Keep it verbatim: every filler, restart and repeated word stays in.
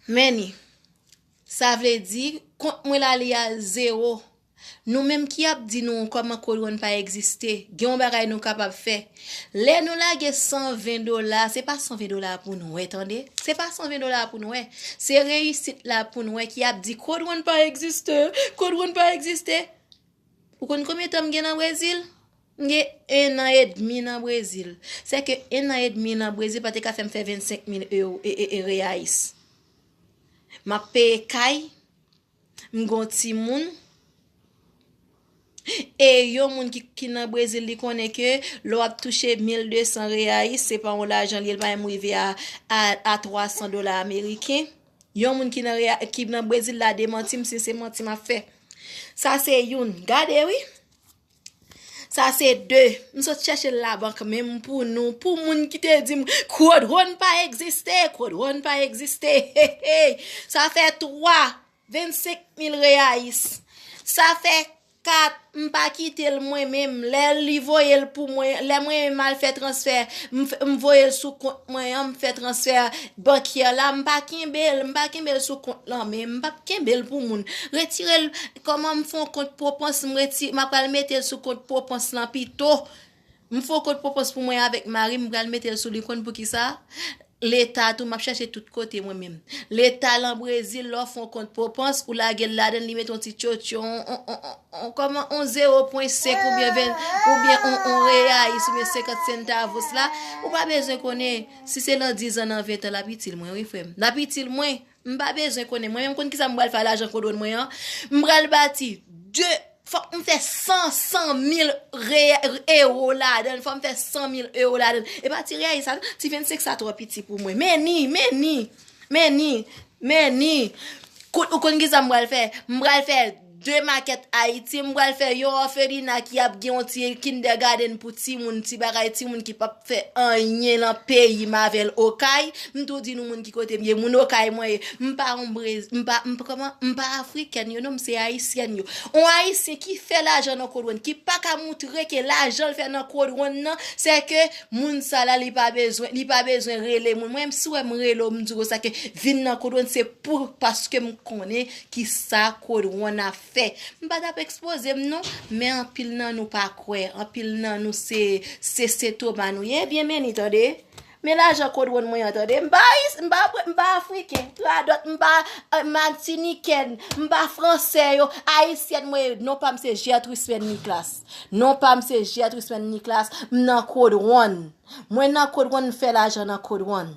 Meni, sa vle di, kont mwen la li a zewo. Nou menm ki ap di nou kòman Code One pa egziste, gen yon bagay nou kapab fè. Lè nou lage san ven dola, se pa san ven dola pou nou wè, tande. Se pa san ven dola pou nou wè. Se reyisit la pou nou wè ki ap di Code One pa egziste, Code One pa egziste. Ou konn konbyen tan m gen nan Brezil? M gen en an edmi nan Brezil. Se ke en an edmi nan Brezil pa te ka fè m fè vennsenk mil ewo, e, e, e, reyais. M ap peye kay, m gon timoun. E yon moun ki, ki nan Brezil, li konnen ke lè w ap touche mil de san reyais, se pa yon lajan li ye, li pa menm rive a, a, a twa san dola ameriken. Yon moun ki nan, reya- ki nan Brezil la demanti m si se manti m ap fè. Sa se youn. Gade wi. Sa se de. M sot chèche l labank menm pou nou. Pou moun ki te di m, Code One pa egziste, Code One pa egziste. Hey, hey. Sa fè twa. Vennsenk mil reyais. Sa fè kat, m pa kite l mwen menm. Lè li voye l pou mwen, lè mwen menm al fè transfè, m, f- m voye l sou kont mwen an, m fè transfè bankyè la, m pa kenbe l, m pa kenbe l sou kont lan, men m p ap kenbe l pou moun. Retire l, kòman m fè yon kont pwopans, m reti, m ap pral mete l sou kont pwopans lan pito. M fè yon kont pwopans pou mwen avèk mari m, m pral mete l sou li, konn poukisa? Leta tou, m ap chèche tout kote mwen menm. Leta lan Brezil, lè w fè yon kont pwopans, ou lage l ladan l, li mete yon ti tchotcho, on, on, on, on, on, kòman, on zewo pwen senk oubyen ven, oubyen on, on reyais, oubyen senkant sentavos la. Ou pa bezwen konnen si se lan diz an, nan ven tan, l ap itil mwen, wi, frè m. L ap itil mwen. M pa bezwen konnen. Mwen menm konn kisa m pral fè a lajan Code One mwen an. M pral bati de, fòk m fè san, san mil re- ewo ladan l. Fòk m fè san mil ewo ladan l. E pa ti reyais sa, ti vennsenk sa twò piti pou mwen. Meni, meni, meni, meni. Kout, ou konn kisa m pral fè? M pral fè de makèt Ayiti, m pral fè yon òfelina ki ap gen yon ti kindergarten pou timoun, ti bagay timoun ki p ap fè anyen lan peyi m avè l Okay. M tou di nou moun ki kote m ye, moun Okay mwen ye. M pa yon brez, m pa, m pa, kòman, m pa afrikèn yo, non, m se ayisyèn yo. Yon ayisyen ki fè lajan nan Code One, ki pa ka moutre ke lajan l fè nan Code One nan, se ke moun sa la, li pa bezwen, li pa bezwen rele moun. Mwen, si w wè m rele w, m di w sa ke vin nan Code One, se pou, paske m konnen kisa Code One ap fè. M pa t ap ekspoze m non, men anpil nan nou pa kwè, anpil nan nou se, se, se toba nou ye. Ebyen, meni, tande. Men lajan Code One mwen an, tande. M pa ayis, m pa, m pa afriken, radòt, m pa, eh, matinikèn, m pa fransè yo, ayisyèn mwen ye. Non pa m se Gertrude Sven Nicolas. Non pa m se Gertrude Sven Nicolas, m nan Code One. Mwen nan Code One, m fè lajan nan Code One.